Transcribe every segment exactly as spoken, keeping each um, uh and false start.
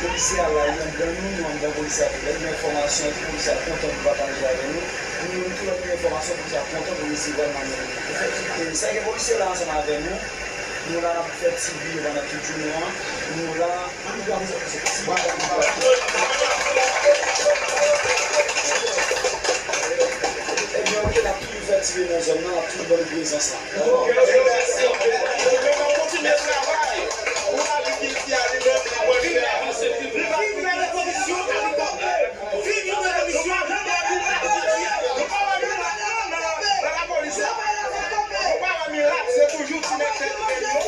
Polisye a la, li anndan nou, nou anndan polisye a tou. Lè nou gen enfòmasyon, polisye a kontan pou pataje avè nou. Nou menm tou, lè nou gen enfòmasyon, polisye a kontan pou resevwa l nan men nou. E sa ke polisye la ansanm avè nou, nou la n ap fè ti video pandan tout jounen an. Nou la, nou la pou fè ti video. Ebyen, ok, n ap toujou fè ti video nan zòn nan, n ap toujou ban nou prezans la. Ebyen, n ap kontinye travay pou agrikilti a li menm nan pwòch a. Viv la revolisyon! Viv la revolisyon! Nou pa wè milat nan, nan, nan lapolis la. Nou pa wè milat, se toujou ti nèg tèt grenn yo,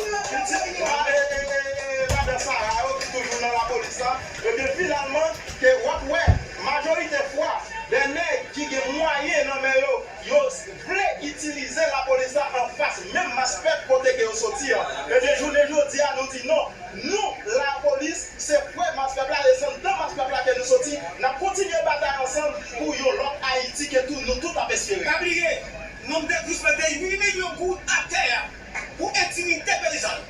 ti, e, e, e, e, madan Sara yo ki toujou nan lapolis la. Ebyen, finalman, ke w ap wè, majorite fwa, de nèg ki gen mwayen nan men yo, yo vle itilize lapolis la anfas menm mas pèp kote ke yo soti an. Ebyen, jounen jodi a, nou di non. Nou, lapolis, se frè mas pèp la, e se anndan mas pèp la ke nou soti. N ap kontinye batay ansanm pou yon lòt Ayiti ke tou, nou tout ap espere. Pa bliye, nonm de Krisla te uit milyon goud atè a pou entimide peyizan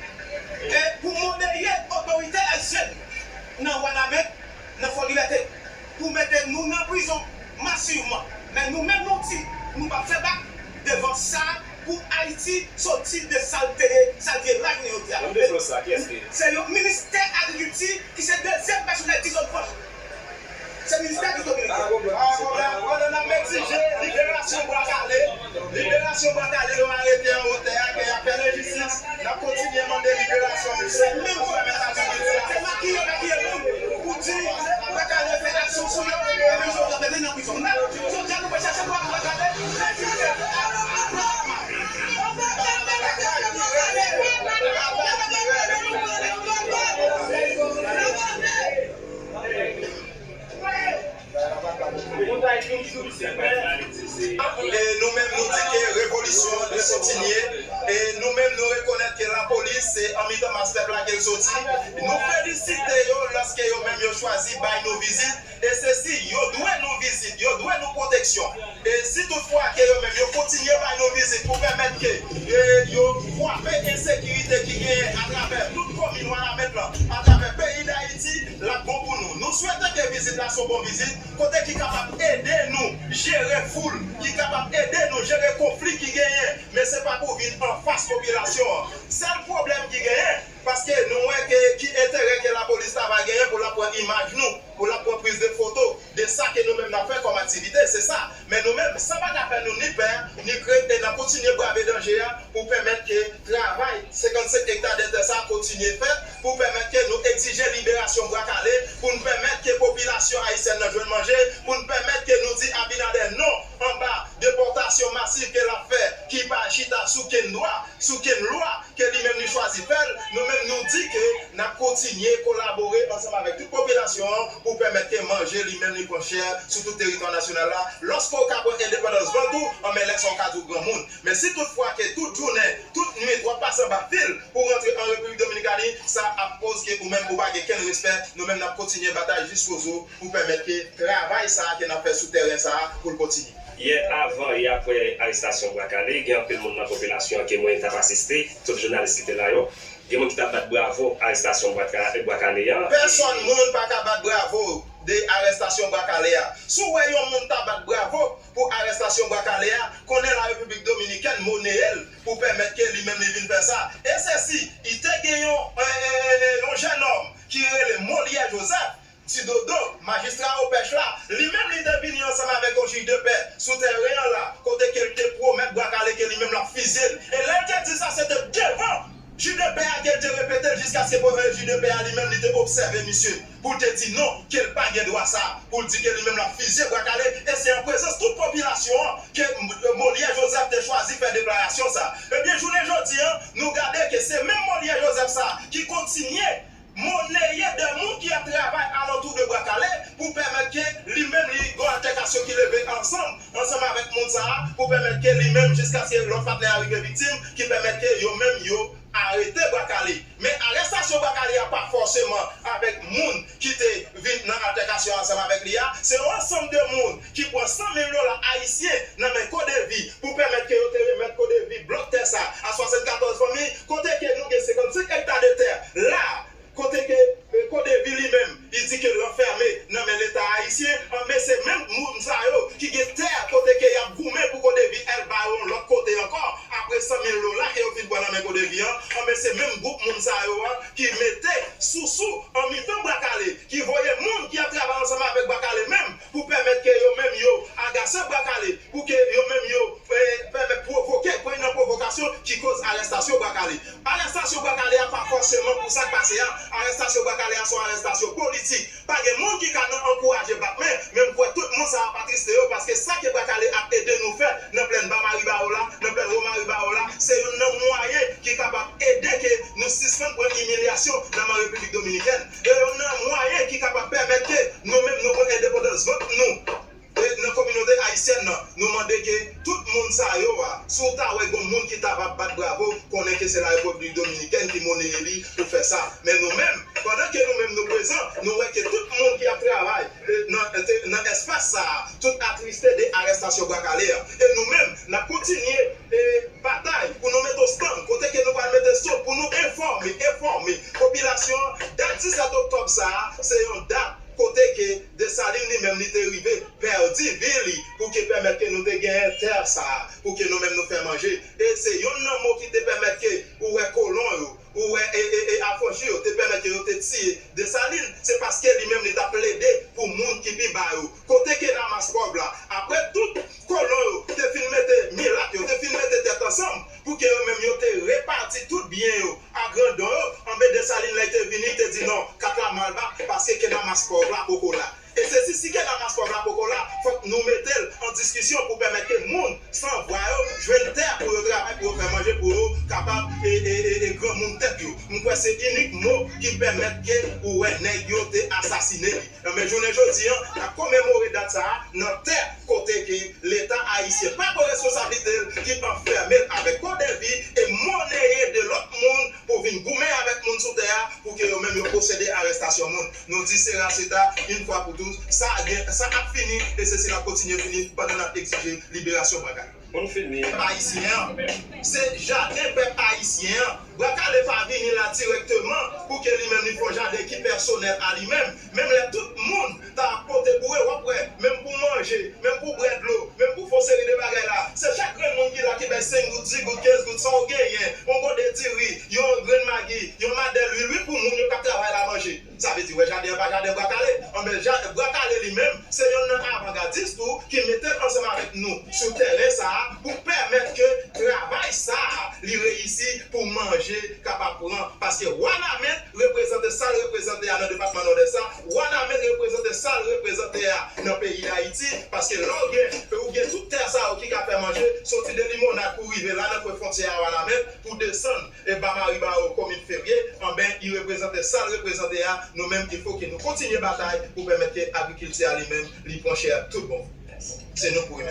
e pou monneye otorite ayisyèn nan Wanament, nan Fòlibète, pou mete nou nan prizon masivman. Men nou menm nou di, nou p ap fè bak devan sa pou Ayiti soti de sa l te ye, sa l te ye la jounen jodi a. Nan defans sa, kiyès ki? Se yon ministè agrikilti ki se dezyèm pèsonèl ti zòn franch. Se ministè ki domine. Pa pwoblèm. Pandan n ap egzije liberasyon Bwa Kale, liberasyon Bwa Kale, yo arete anwo tè a, ke y ap fè lenjistis, n ap kontinye mande liberasyon misye pou pèmèt agrikilti a. Se makiye, makiye moun pou di Bwa Kale fè aksyon sou yo, e menm jodi a mete nan prizon. Jodi a nou pral chache Bwa Kale. E nou menm nou di ke revolisyon an dwe kontinye. E nou menm nou rekonèt ke lapolis se an mitan mas pèp la ke l soti. Nou felisite yo lòske yo menm yo chwazi bay nou vizit. E se si yo dwe nou vizit, yo dwe nou pwoteksyon. E si toutfwa ke yo menm yo kontinye bay nou vizit pou pèmèt ke, e, yo kwape ensekirite ki genyen atravè tout komin Wanament lan, atravè peyi Dayiti, l ap bon pou nou. Nou swete ke vizit la se yon bon vizit, kote ki kapab ede nou jere foul, ki kapab ede nou jere konfli ki genyen, men se pa pou vin anfas popilasyon an. Sèl pwoblèm ki genyen, paske nou wè ke ki enterè ke lapolis ta va genyen pou l ap pran imaj nou, pou l ap pran priz de foto de sa ke nou menm n ap fè kòm aktivite, se sa. Men nou menm, sa pa ka fè nou ni pè, ni krent, e n ap kontinye brave danje a pou pèmèt ke travay senkannsenk ekta de tè sa a kontinye fèt, pou pèmèt ke nou egzije liberasyon Bwa Kale, pou n pèmèt ke popilasyon ayisyèn nan jwenn manje, pou n pèmèt ke nou di Abinader non anba depòtasyon masiv ke l ap fè, ki pa chita sou kenn dwa, sou kenn lwa ke li menm li chwazi fè l. Nou menm nou di ke n ap kontinye kolabore ansanm avèk tout popilasyon an pou pèmèt ke manje li menm li pran chè sou tout teritwa nasyonal la. Lòske w ka pran endepandans vant ou, anben lè sa w ka di w granmoun. Men si toutfwa ke tout jounen, tout nwit, w ap pase anba fil pou w rantre an Repiblik Dominikani, sa ap koz ke ou menm ou pa gen kenn respè. Nou menm n ap kontinye batay jiskozo pou pèmèt ke travay sa a ke n ap fè sou tèren sa a pou l kontinye. Yè, avan e aprè arestasyon Bwa Kale, gen anpil moun nan popilasyon an ke mwen t ap asiste, tout jounalis ki te la yo. Gen moun ki t ap bat bravo arestasyon Bwa Ka-, Bwa Kale a. Pèsòn moun pa ka bat bravo de arèstasyon Bwa Kale a. Si w wè yon moun ta bat bravo pou arèstasyon Bwa Kale a, konnen la Repiblik Dominikèn moneye l pou pèmèt ke li menm li vin fè sa. E se si, i te gen yon, e, e, e, e, yon jènòm ki rele Molière Joseph, Ti Dodo, majistra Opèch la, li menm li te vini ansanm avèk yon jij de pè sou tèren an la, kote ke l te pwomèt Bwa Kale ke li menm l ap fizye l. E lè l te di sa, se te devan jij de pè a ke l te repete l jiskaske pou, e, jij de pè a li menm li te obsève misye pou l te di non, ke l pa gen dwa sa, pou l di ke li menm l ap fizye Bwa Kale, e se an prezans tout popilasyon an ke M-, Molière Joseph te chwazi fè deklarasyon sa. Ebyen, jounen jodi an, nou gade ke se menm Molière Joseph sa ki kontinye moneye de moun ki ap travay alantou de Bwa Kale pou pèmèt ke li menm li gon altèkasyon ki leve ansanm, ansanm avèk moun sa a, pou pèmèt ke li menm jiskaske lòt patnè a rive viktim, ki pèmèt ke yo menm yo arete Bwa Kale. Men arèstasyon Bwa Kale a pa fòseman avèk moun ki te vin nan altèkasyon ansanm avèk li a. Se yon ansanm de moun ki pran san mil dola ayisyen nan men Codevi pou pèmèt ke yo te remèt Codevi blòk tè sa a swasannkatorz fanmi, kote ke nou gen senkannsenk ekta de tè la, kote ke, e, Codevi li menm, Li di ke l anfème nan men Leta ayisyen, anben se menm moun sa yo ki gen tè kote ke y ap goumen pou Codevi al ba yo yon lòt kote ankò, apre san mil dola ke yo fin pran nan men Codevi an, anben se menm gwoup moun sa yo a ki mete sousou an mitan Bwa Kale, ki voye moun ki ap travay ansanm avèk Bwa Kale menm pou pèmèt ke yo menm yo agase Bwa Kale, pou ke yo menm yo, eh, pèmèt pwovoke, pran nan pwovokasyon ki koz arèstasyon Bwa Kale. Arèstasyon Bwa Kale a pa fòseman pou sa k pase a. Arèstasyon Bwa Kale a se yon arèstasyon politik. Pa gen moun ki ka nan ankouraje bat men, men m kwè tout moun sa a pa triste yo, paske sa ke Bwa Kale ap ede nou fè nan plèn Ba Maribawo la, nan plèn Wo Maribawo la, se youn nan mwayen ki kapab ede ke nou sispann pran imilyasyon nan men Repiblik Dominikèn. E youn nan mwayen ki kapab pèmèt ke nou menm nou pran endepandans vant nou. E nan kominote ayisyèn nan, nou mande ke tout moun sa yo a, si w ta wè gon moun ki ta va bat bravo, konnen ke se la Repiblik Dominikèn ki moneye li pou fè sa. Men nou menm, pandan ke nou menm nou prezan, nou wè ke tout moun ki ap travay, e, nan, te, nan espas sa a, tout atriste de arèstasyon Bwa Kale a. E nou menm, n ap kontinye, e, batay pou nou mete yon stand kote ke nou pral mete son pou nou enfòme, enfòme popilasyon an. Dat disèt oktòb sa a, se yon dat kote ke Desalin li menm li te rive pèdi vi li pou ke pèmèt ke nou te genyen tè sa a, pou ke nou menm nou fè manje. E se youn nan mo ki te pèmèt ke ou wè kolon yo, ou wè, e, e, e, afranchi yo te pèmèt ke yo te tiye Desalin, se paske li menm li t ap plede pou moun ki pi ba yo. Kote ke ramas pòv la? Apre tout kolon yo te fin mete milat yo, te fin mete tèt ansanm pou ke yo menm yo te repati tout byen yo a grandon yo, anben Desalin lè l te vini, li te di non, kat la mal ba, paske Kenamas pòv la poko la. E se si, si Kenamas pòv la poko la, fòk nou mete l an diskisyon pou pèmèt ke moun san vwa yo jwenn tè pou yo travay, pou yo fè manje, pou yo kapab e, e, e, e granmoun tèt yo. M kwè se inik mo ki pèmèt ke ou wè nèg yo te asasine li. Anben jounen jodi an, n ap komemore dat sa a nan tè kote ke Leta ayisyen pa pran responsablite l, ki anfème l avèk Codevi e moneye de lòt moun pou vin goumen avèk moun sou tè a, pou ke yo menm yo posede arèstasyon moun. Nou di se rasita, yon fwa pou tout, sa gen, sa ap fini, e se si l ap kontinye fini pandan n ap egzije liberasyon Bwa Kale. Pou n fini. Pèp ayisyen an. Se jaden pèp ayisyen an. Bwa Kale pa vini la dirèkteman pou ke li menm li fè yon jaden ki pèsonèl a li menm. Menm lè tout moun ta ap pote boure, w ap wè, menm pou manje, menm pou bwè dlo, menm pou fè yon seri de bagay la, se chak grenn moun ki la ki bay senk goud, dis goud, kenz goud, sa w genyen, yon gode diri, yon grenn magi, yon madè lwil, wi, pou moun yo k ap travay la manje. Sa vle di, wè, jaden an pa jaden Bwa Kale. Anben, ja-, Bwa Kale li menm, se youn nan avangadis tou ki mete l ansanm avèk nou sou tèren sa a pou pèmèt ke travay sa a li reyisi pou manje kapab pran. Paske Wanament reprezante sa l reprezante a nan depatman Nòdès la. Wanament reprezante sa l reprezante a nan peyi Dayiti. Paske lè w gen, ou gen tout tè sa yo ki ka fè manje, soti de Limonad pou rive la nan kwen fwontyè a Wanament, pou desann e ba Maribawo, komin Ferye, anben, li reprezante sa l reprezante a. Nou menm, il fo ke nou kontinye batay pou pèmèt ke agrikilti a li menm, li pran chè tout bon. Se nou pou